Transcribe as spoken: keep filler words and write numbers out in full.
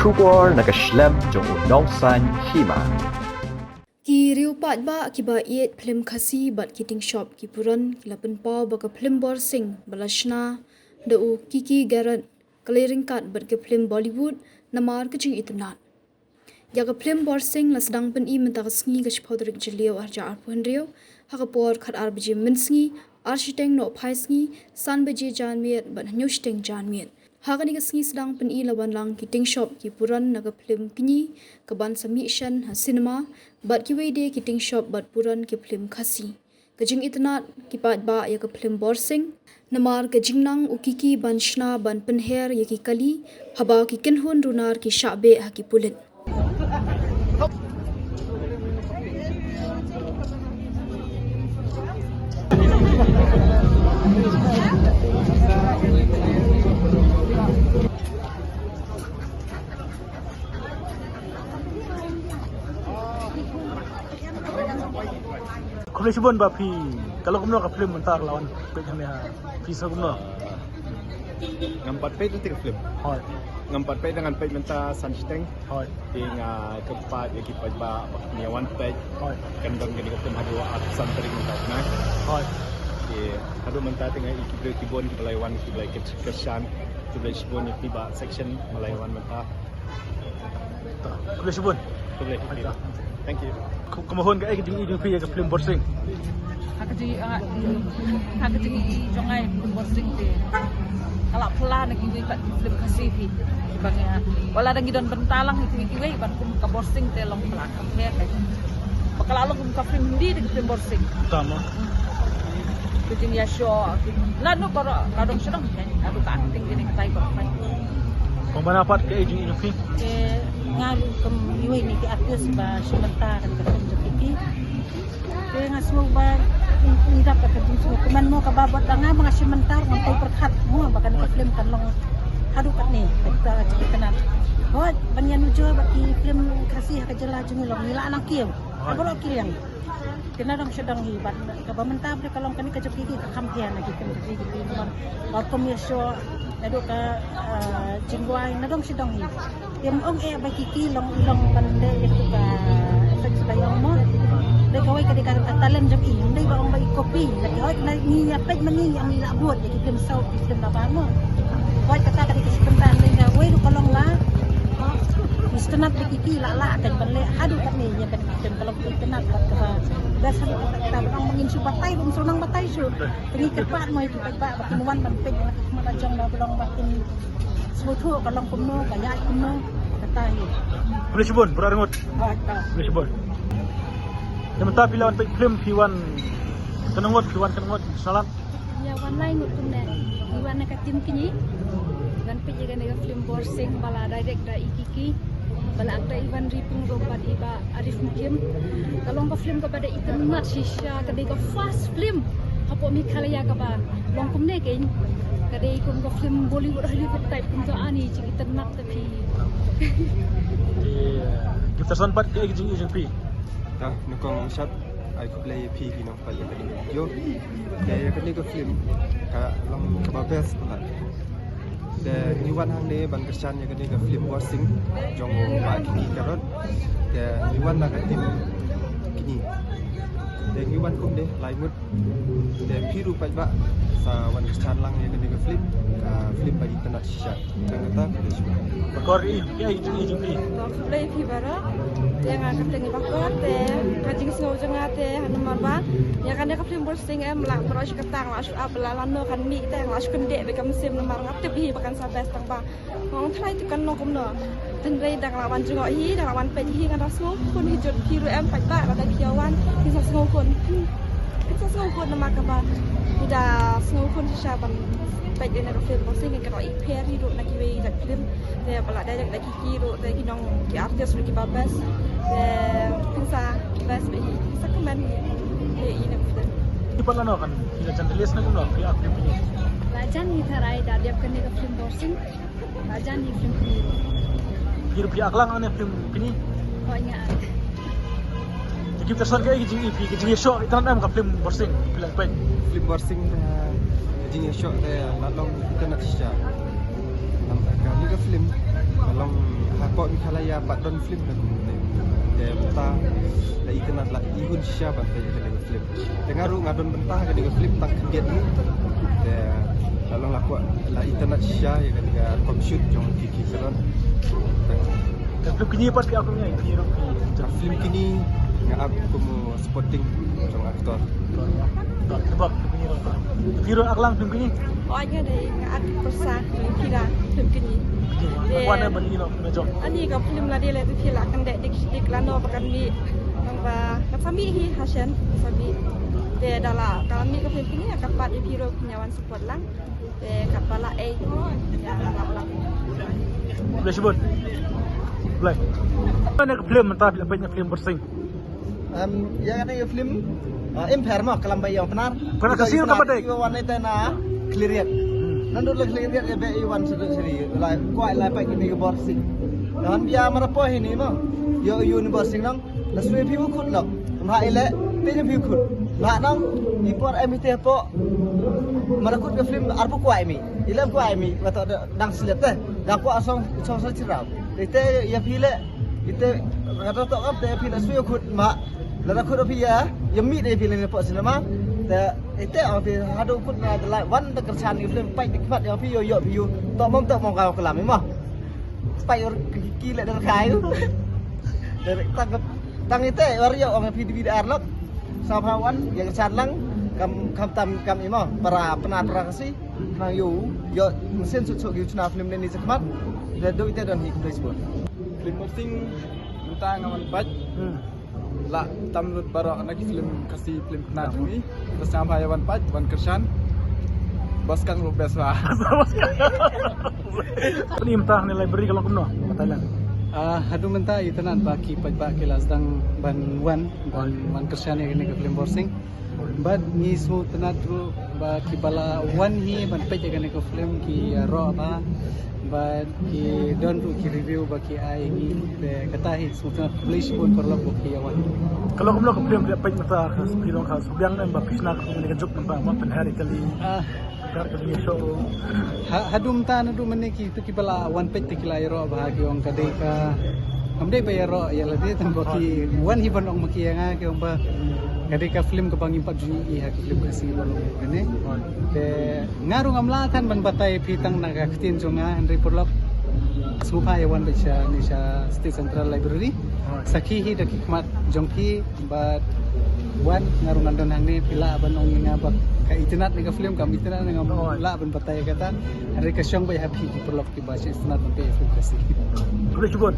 Khubor na ka shlem jong u nongsaiñ hima. Ki riew paidbah kiba ïeit phlim Khasi bad ki ting shop ki puran ki la pynpaw ba ka phlim Borsing ba la shna da u Kiki Garrett ka la ryngkat bad ka phlim Bollywood namar ka jingitynnad. Ïa ka phlim Borsing la sdang pyni mynta ka sngi ka shiphew tarik Jylliew arhajar arphew hynriew ha ka por khatar baje mynsngi, ar shiteng nohphai sngi, san baje janmiet bad hynñiew shiteng janmiet. Ha kane ka sngi sdang pyni la wan lang ki ting shop ki puran na ka phlim kñi kaban sa mih shen ha cinema bad kiwei de ki ting shop bad puran ki phlim Khasi. Ka jingitynnad ki paidbah ïa ka phlim Borsing namar ka jingnang u Kiki ban shna ban pynher ïa ki kali haba ki kynhun runar ki shah beh ha ki pulit. Khublei shibun ba phi, ka long kumno ka phlim mynta ka la wan peit hangne ha, phi sngew kumno? Ngam pat peit ïa ka phlim. Hooid. Ngam pat peit, ngan peit mynta san shiteng. Hooid. Te nga kyrpad ïa ki paidbah ba kin ïa wan peit. Hooid. Kan don kane ka phlim haduh arphew san tarik mynta ka bnai. Hooid. Te haduh mynta te nga ïa ki briew ki bun kiba la ïa wan kiba la ïa kyrshan. Khublei shibun ïa phi ba section ba la ïa wan mynta. Khublei shibun. Khublei. Thank you. Ka, ka Mahun, kaei ka jingïohi jong phi ïa ka phlim Borsing? Ha ka jingïohi, ha ka jingïohi jong nga ïa ka phlim Borsing te ka la phylla na kiwei pat ki phlim Khasi phi. Ba nga, wat la dang ngi don bynta lang ïa kiwei kiwei, bad kum ka Borsing te long phylla ka pher ka. Ba ka la long kum ka phlim Hindi da ka phlim Borsing. Tama. Ka jingïashoh lano baroh ka dang sdang, ka dang ka acting kine kitai baroh. Pynban pat kaei ka jingïohi jong phi? Te nga ruh kum iwei na ki artist ba shim bynta ha kane ka film jong phi. Te nga sngew ba ngi dap ka jingsngew kumno kaba bad ba nga ma nga shim bynta ruh ngan tei pyrkhat mo ba kane ka film kan long haduh katne, kata ka jingïatynnad. Hooid, ban ïanujor bad ki film Khasi ha ka jylla jong ngi long ngi lah nang kiew ha baroh ki liang. Te na dang sdang hi bad kaba mynta ba ka long kane ka jong phi ka kham pher na ki film jong phi, ki film ba kum ïashoh naduh ka, ah, jingduwai na dang sdang hi. Te ym ong eh ba ki ki long, long ban leh ïa ka effect ba ong mo. Dei kawei ka dei ka talent jong i, ym dei ba ong ba i copy. Lada hooid ngi ïa peit mynne ngi ong i la bud ïa ki film South, ki film Laban mo. Hooid kata ka dei ka sdang, dei kawei ruh ka long ba itynnad ba ki ki la lah kan ban leh haduh katne ïa ka Kan ka long ka itynnad bad kaba best ha kata, kata ba long ba ngin shu batai, ba ngin shu nang batai shuh. Te ngi kyrpad mo ïa ki paidbah ba kin wan ban peit na ka khmat la jong, ba long ba kin sngewthuh ka long kumno, ka ïaid kumno, kata hi. Khublei shibun, Brother Ngut. Ah, kata. Khublei shibun. Te mynta phi la wan peit film, phi wan katno ngut, phi wan katno ngut, Salat? Ïa wan lai ngut kumne. Ngi wan na ka team kñi ban peit ïa kane ka film Borsing ba la direct da i Kiki, ba la actor i Vanri Pyngrope bad i Bah Arif Mukhim. Ka long ka film kaba da itynnad shisha, ka dei ka first film hapoh Meghalaya kaba long kumne kein. Ka dei kum ka film Bollywood Hollywood type, kumta ani jingitynnad ta phi. Te, eh, Gifterson pat, kaei ka jingïohi jong phi? Tang nyngkong shat ai khublei ïa phi ki nongpeit ïa kane ka video. Te ïa kane ka film ka long kaba best palat. Te ngi wan hangne ban kyrshan ïa kane ka film Borsing jong u Bah Kiki Garrett. Te ngi wan na ka team kñi. Te ngi wan kumne lai ngut. Te phi ruh paidbah sa wan kyrshan lang ïa kane ka film, ka film ba itynnad shisha. Tang kata, khublei shibun. Bakor i, kaei ka jingïohi jong phi? Khublei phi baroh. Te nga kyrteng i Bakor, te ka jingsngew jong nga te ha namar ba ïa kane ka film Borsing em, la baroh shi kata nga la shu ap ba lano kan mih, te nga la shu kyndit bad ka mynsiem namar nga tip hi ba kan sa best tang ba Nga ong trai tu kan long kumno. Hynrei da nga la wan jngoh hi, da nga la wan peit hi, nga da sngewkhun hi jur. Phi ruh em paidbah, lada phi ïa wan, phin sa sngewkhun. Hmm. Phin sa sngewkhun namar kaba phi da sngewkhun shisha ban peit ïa kane ka film Borsing, kane ka long i pher hi ruh na kiwei de ki film. Te ba la direct da Kiki ruh, te ki nong ki artist ruh kiba best. Te phin sa best bha hi, phin sa kmen hi. Te ïa kane ka film. Phi pat lano kan, phi la jan release ne kumno, phi ap film phi? La jan hi tharai da dep kane ka film Borsing. Ba jan hi film kñi. Phi ruh phi ap lang ne film kñi? Hooid nga ap. Te Gifterson, kaei ka jingïohi phi, ka jingïashoh itynnad em ka film Borsing phi la peit? Film Borsing, eh, ka jingïashoh te la long itynnad shisha. Namar kane ka film ka long ha Meghalaya pat don film na kumne. Te mynta la itynnad, la ihun shisha ban peit ïa kane ka film. Te nga ruh nga don bynta ha kane ka film tang khyndiat ngut. Te la long la kwah, la itynnad shisha ïa kane ka rukom shoot jong Kiki Salon. Te film kine pat phi ap kumne, kine ruh phi. Ka film kine nga ap kum u supporting jong actor. Te ba film kine ruh. Phi ruh ak lang film kine. Oi, nga dei nga ak pyrsa jong Kira film kine. Kine. Te wan ban ïa film jong. Ani ka film la dei la te phi la kan dei dik dik la no ba kan mih. Nang ba kan sa mih hi ha shen, sa mih. Te da la kan mih ka film kine, ka pat ïa phi ruh phi wan support lang. Te kat ba la ei. Ïa, la, la. Blei shibun. Blei. Kane ka film mynta phi la peit na film Borsing. Em, ïa kane ka film, ah, im pher mo, ka lam ba ïa Pnar. Pnar ka sien ka ba dei. Ïa wan ite na Khliehriat. Nandut la Khliehriat ïa ba ïa wan sdang sdang. La kwah la peit kane ka Borsing. Ngan bia mara po hi ni mo. Ïa ïa ni Borsing nang. La sui phi u khut nang. Mha ile, te phi u khut. Mha nang, i por em ite po. Mara khut ka film arpu kwah mi. Ile kwah mi. Wa to dang slet te. Dang kwah song, song sa chirau. Ite ïa phi le. Ite, kata to ap te phi la sui khut ma. La da khut phi ïa, ïa mi de phi le ne po cinema. Te ite ap phi haduh khut na de la wan de kersan ïa film pait de khmat ïa phi ïa ïa phi ïa. To mom to mom ka kelam ma. Pait ïa ki ki le de kai. De tang tang ite ïa ïa ong phi de ar lok. Sa pha wan ïa kersan lang kam kam tam kam imo para pena para kasi. Nang ïa ïa mesin suk suk ïa chna film ne ni sa khmat. De do ite don hi khublei shibun. Film Borsing mynta nga wan peit. Hmm. La tam lut baroh na ki film Khasi film Pnar jong ngi. Bas nga ba ïa wan peit wan kyrshan. Bas kang ruh best ba. Ni mynta ne library ka long kumno? Ba Thailand. Ah, haduh mynta itynnad ba ki paidbah ki la sdang ban wan ban wan kyrshan ïa kane ka film Borsing. Bad ngi sngewtynnad ruh ba ki ba la wan hi ban peit ïa kane ka film ki ïaroh bha. Bad ki don ruh ki review ba ki ai ngi te kata hi sngewtynnad khublei shibun paralok ba ki ïa wan. Ka long kumno ka film phi peit mynta ka sngewbiang em ba phi shna ka film ka juk mynta ba pynher ïa kali. Ah. Pynher ka jingïasoh. Ha, haduh mynta naduh mynne ki Ki ba la wan peit te ki la ïaroh bha ki ong ka dei ka. Ngam dei ba ïaroh ïa lade tang ba ki wan hi ban ong ma ki ïa nga ki ong ba ka dei ka film kaba ngim pat ju ïohi ha ki film Khasi ba long kane. Te nga ruh ngam lah than ban batai phi tang na ka ktien jong nga hynrei paralok sngewbha ïa wan beit sha ne sha State Central Library. Sakhi hi da ki khmat jong ki. Bad wan nga ruh ngan don hangne phi lah ban ong ïa nga ba ka itynnad ne ka film kam itynnad ne ngam lah ban batai kata. Hynrei ka shong ba ïa phi ki paralok ki ba shu itynnad ban peit film Khasi. Khublei shibun.